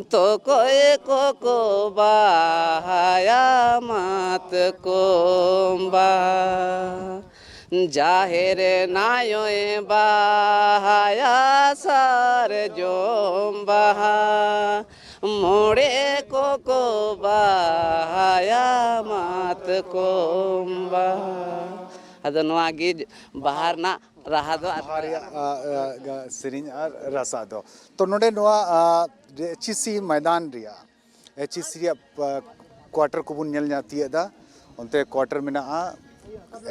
ᱛᱚᱠᱚᱭ ᱠᱚᱠᱚ ᱵᱟᱦᱟᱭᱟ ᱢᱟᱛᱠᱚᱢ ᱵᱟᱦᱟ᱾ ᱡᱟᱦᱮᱨ ᱱᱟᱭᱚᱭ ᱵᱟᱦᱟᱭᱟ ᱥᱟᱨᱡᱚᱢ ᱵᱟᱦᱟ, ᱢᱚᱬᱮ ᱠᱚᱠᱚ ᱵᱟᱦᱟᱭᱟ ᱢᱟᱛᱠᱚᱢ ᱵᱟᱦᱟ᱾ ᱟᱫᱚ ᱱᱚᱣᱟ ᱜᱮ ᱵᱟᱦᱟ ᱨᱮᱱᱟᱜ ᱨᱟᱦᱟ ᱫᱚ ᱟᱨ ᱵᱟᱦᱟ ᱨᱮᱭᱟᱜ, ᱟ, ᱟ, ᱜᱟ-, ᱥᱮᱨᱮᱧ ᱟᱨ ᱨᱟᱥᱟ ᱫᱚ᱾ ᱛᱚ, ᱱᱚᱰᱮ ᱱᱚᱣᱟ, ᱟ, ᱮᱪᱤᱥᱤ ᱢᱚᱭᱫᱟᱱ ᱨᱮᱭᱟᱜ, ᱮᱪᱤᱥᱤ ᱨᱮᱭᱟᱜ, ᱟ, ᱠᱣᱟᱴᱟᱨ ᱠᱚᱵᱚᱱ ᱧᱮᱞ ᱧᱟᱢ ᱛᱤᱭᱟᱹᱜ ᱮᱫᱟ᱾ ᱚᱱᱛᱮ ᱠᱣᱟᱴᱟᱨ ᱢᱮᱱᱟᱜᱼᱟ᱾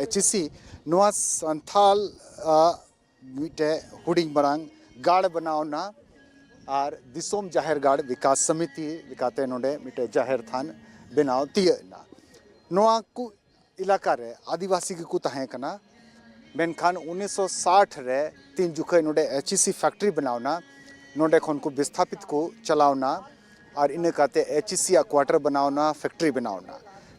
ᱮᱪᱤᱥᱤ, ᱱᱚᱣᱟ ᱥᱟᱱᱛᱷᱟᱞ, ᱟ, ᱢᱤᱫᱴᱮᱡ ᱦᱩᱰᱤᱧ ᱢᱟᱨᱟᱝ ᱜᱟᱲ ᱵᱮᱱᱟᱣ ᱮᱱᱟ ᱟᱨ ᱫᱤᱥᱚᱢ ᱡᱟᱦᱮᱨ ᱜᱟᱲ ᱵᱤᱠᱟᱥ ᱥᱚᱢᱤᱛᱤ ᱞᱮᱠᱟᱛᱮ ᱱᱚᱰᱮ ᱢᱤᱫᱴᱮᱡ ᱡᱟᱦᱮᱨ ᱛᱷᱟᱱ ᱵᱮᱱᱟᱣ ᱛᱤᱭᱟᱹᱜ ᱮᱱᱟ᱾ ᱱᱚᱣᱟ ᱠᱚ ᱮᱞᱟᱠᱟ ᱨᱮ ᱟᱹᱫᱤᱵᱟᱹᱥᱤ ᱜᱮᱠᱚ ᱛᱟᱦᱮᱸ ᱠᱟᱱᱟ᱾ ᱢᱮᱱᱠᱷᱟᱱ ᱩᱱᱤᱥᱥᱚ ᱥᱟᱴ ᱨᱮ ᱛᱤᱱ ᱡᱚᱠᱷᱚᱱ ᱱᱚᱰᱮ ᱮᱪᱤᱥᱤ ᱯᱷᱮᱠᱴᱨᱤ ᱵᱮᱱᱟᱣ ᱮᱱᱟ, ᱱᱚᱰᱮ ᱠᱷᱚᱱ ᱠᱚ ᱵᱤᱥᱛᱷᱟᱯᱤᱛ ᱠᱚ ᱪᱟᱞᱟᱣ ᱮᱱᱟ᱾ ᱟᱨ ᱤᱱᱟᱹ ᱠᱟᱛᱮ ᱮᱪᱤᱥᱤ ᱟᱜ ᱠᱣᱟᱴᱟᱨ ᱵᱮᱱᱟᱣ ᱮᱱᱟ, ᱯᱷᱮᱠᱴᱨᱤ ᱵᱮᱱᱟᱣ ᱮᱱᱟ᱾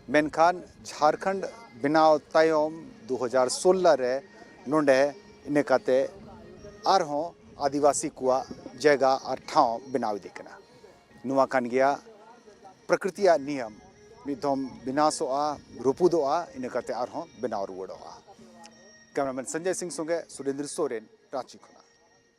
ᱢᱮᱱᱠᱷᱟᱱ ᱡᱷᱟᱲᱠᱷᱚᱸᱰ ᱵᱮᱱᱟᱣ ᱛᱟᱭᱚᱢ ᱫᱩ ᱦᱟᱡᱟᱨ ᱥᱳᱞᱞᱳ ᱨᱮ ᱱᱚᱰᱮ ᱤᱱᱟᱹ ᱠᱟᱛᱮ ᱟᱨᱦᱚᱸ ᱟᱹᱫᱤᱵᱟᱹᱥᱤ ᱠᱚᱣᱟᱜ ᱡᱟᱭᱜᱟ ᱟᱨ ᱴᱷᱟᱶ ᱵᱮᱱᱟᱣ ᱤᱫᱤᱜ ᱠᱟᱱᱟ᱾ ᱱᱚᱣᱟ ᱠᱟᱱ ᱜᱮᱭᱟ ᱯᱨᱚᱠᱨᱤᱛᱤᱭᱟᱜ ᱱᱤᱭᱚᱢ, ᱢᱤᱫ ᱫᱷᱚᱢ ᱵᱤᱱᱟᱥᱚᱜᱼᱟ, ᱨᱟᱹᱯᱩᱫᱚᱜᱼᱟ, ᱤᱱᱟᱹ ᱠᱟᱛᱮ ᱟᱨᱦᱚᱸ ᱵᱮᱱᱟᱣ ᱨᱩᱣᱟᱹᱲᱚᱜᱼᱟ᱾ ᱠᱮᱢᱮᱨᱟᱢᱮᱱ ᱥᱚᱧᱡᱚᱭ ᱥᱤᱝ ᱥᱚᱸᱜᱮ ᱥᱩᱨᱮᱱᱫᱨᱚ ᱥᱚᱨᱮᱱ, ᱨᱟᱸᱪᱤ ᱠᱷᱚᱱᱟᱜ᱾